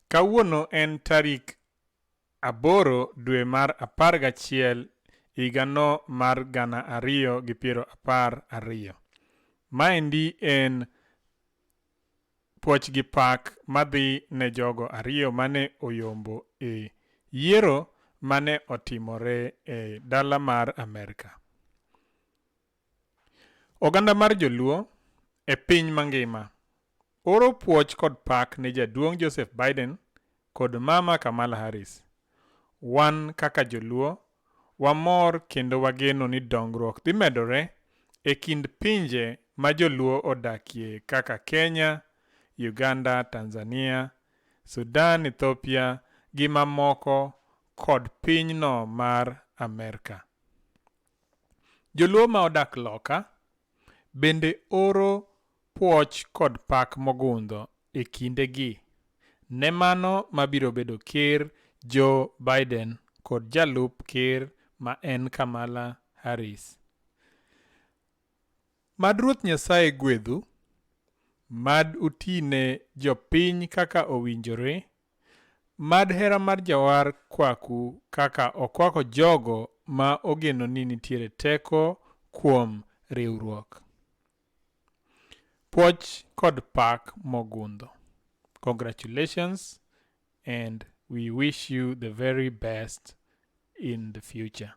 Kawuono en tarik 8 dwe mar 11 higano mar 2012. Maendi en puoch gi pak madhi ne jogo ariyo mane oyombo e yiero mane otimore e dala mar Amerka. Oganda mar joluo e piny mangima oro puoch kod pak ne jaduong' Joseph Biden kod mama Kamala Harris. Wan kaka joluo wamor kendo wageno ni dongruok dhi medore e kind pinje ma joluo odakie kaka Kenya, Uganda, Tanzania, Sudan, Ethiopia gi mamoko kod pinyno mar Amerka. Joluo ma odak loka bende oro puoch kod pak mogundho e kindegi ne mano mabiro bedo ker Joe Biden kod jalup ker ma en Kamala Harris. Mad Ruoth Nyasaye gwedhu, mad utine jopiny kaka owinjore, mad hera mar Jawar kwaku kaka okwako jogo ma ogeno ni nitiere teko kuom riwruok. Puoch kod pak mogundho. Congratulations and we wish you the very best in the future.